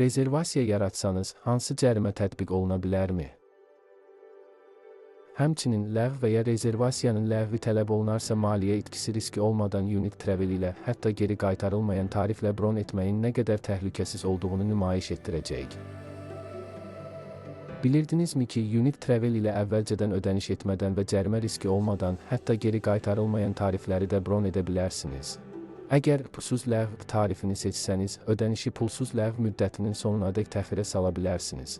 Rezervasiya yaratsanız, hansı cərimə tətbiq oluna bilərmi? Həmçinin ləğv və ya rezervasiyanın ləğvi tələb olunarsa maliyyə itkisi riski olmadan Unit Travel ilə, hətta geri qaytarılmayan tariflə bron etməyin nə qədər təhlükəsiz olduğunu nümayiş etdirəcəyik. Bilirdinizmi ki, Unit Travel ilə əvvəlcədən ödəniş etmədən və cərimə riski olmadan, hətta geri qaytarılmayan tarifləri də bron edə bilərsiniz. Əgər pulsuz ləğv tarifini seçsəniz, ödənişi pulsuz ləğv müddətinin sonunadək təxirə sala bilərsiniz.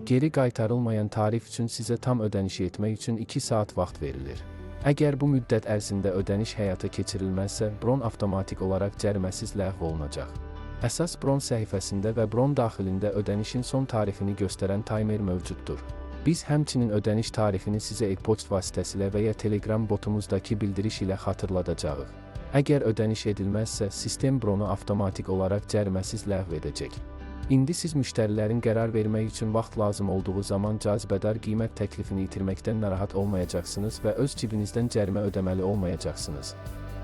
Geri qaytarılmayan tarif üçün sizə tam ödənişi etmək üçün 2 saat vaxt verilir. Əgər bu müddət ərzində ödəniş həyata keçirilməzsə, bron avtomatik olaraq cəriməsiz ləğv olunacaq. Əsas bron səhifəsində və bron daxilində ödənişin son tarixini göstərən taymer mövcuddur. Biz həmçinin ödəniş tarixini sizə e-poçt vasitəsilə və ya Telegram botumuzdakı bildiriş ilə xatırladacağıq. Əgər ödəniş edilməzsə, sistem bronu avtomatik olaraq cəriməsiz ləğv edəcək. İndi siz müştərilərin qərar vermək üçün vaxt lazım olduğu zaman cazibədar qiymət təklifini itirməkdən narahat olmayacaqsınız və öz cibinizdən cərimə ödəməli olmayacaqsınız.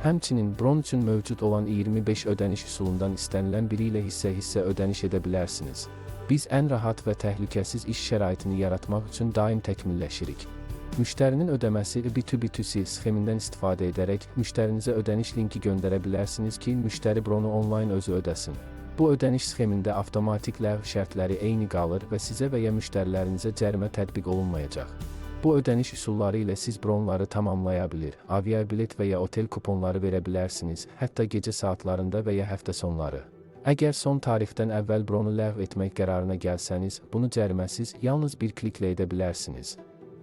Həmçinin bron üçün mövcud olan 25 ödəniş üsulundan istənilən biri ilə hissə-hissə ödəniş edə bilərsiniz. Biz ən rahat və təhlükəsiz iş şəraitini yaratmaq üçün daim təkmilləşirik. Müştərinin ödəməsi B2B2C sxemindən istifadə edərək müştərinizə ödəniş linki göndərə bilərsiniz ki, müştəri bronu onlayn özü ödəsin. Bu ödəniş sxemində avtomatik ləğv şərtləri eyni qalır və sizə və ya müştərilərinizə cərimə tətbiq olunmayacaq. Bu ödəniş üsulları ilə siz bronları tamamlaya bilir, aviabilet və ya otel kuponları verə bilərsiniz, hətta gecə saatlarında və ya həftə sonları. Əgər son tarixdən əvvəl bronu ləğv etmək qərarına gəlsəniz, bunu cəriməsiz, yalnız bir kliklə edə bilərsiniz.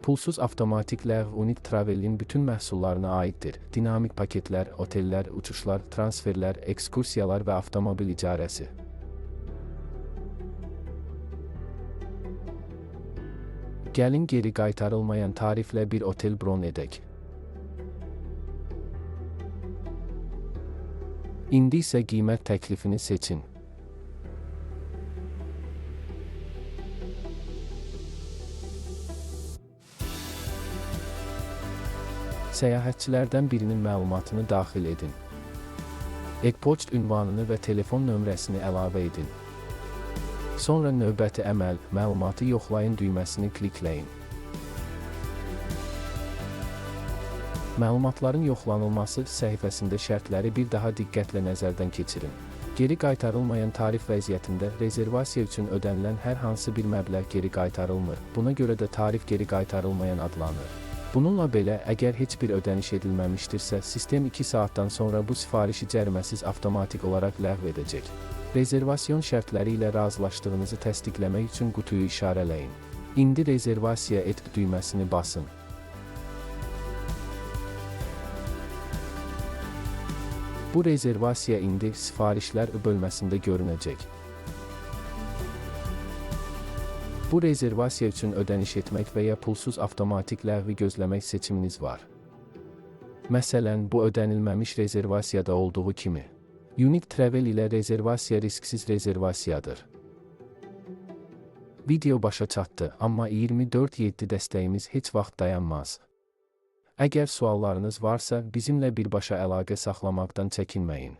Pulsuz avtomatik ləğv Unit Travel-in bütün məhsullarına aiddir. Dinamik paketlər, otellər, uçuşlar, transferlər, ekskursiyalar və avtomobil icarəsi. Gəlin geri qaytarılmayan tariflə bir otel bron edək. İndi isə qiymət təklifini seçin. Səyahətçilərdən birinin məlumatını daxil edin. E-poçt ünvanını və telefon nömrəsini əlavə edin. Sonra növbəti əməl, məlumatı yoxlayın düyməsini klikləyin. Məlumatların yoxlanılması səhifəsində şərtləri bir daha diqqətlə nəzərdən keçirin. Geri qaytarılmayan tarif vəziyyətində rezervasiya üçün ödənilən hər hansı bir məbləğ geri qaytarılmır. Buna görə də tarif geri qaytarılmayan adlanır. Bununla belə, əgər heç bir ödəniş edilməmişdirsə, sistem 2 saatdan sonra bu sifarişi cəriməsiz avtomatik olaraq ləğv edəcək. Rezervasyon şərtləri ilə razılaşdığınızı təsdiqləmək üçün qutuyu işarələyin. İndi rezervasiya et düyməsini basın. Bu rezervasiya indi sifarişlər bölməsində görünəcək. Bu rezervasiya üçün ödəniş etmək və ya pulsuz avtomatik ləğvi gözləmək seçiminiz var. Məsələn, bu ödənilməmiş rezervasiyada olduğu kimi. Unit Travel ilə rezervasiya risksiz rezervasiyadır. Video başa çatdı, amma 24/7 dəstəyimiz heç vaxt dayanmaz. Əgər suallarınız varsa, bizimlə birbaşa əlaqə saxlamaqdan çəkinməyin.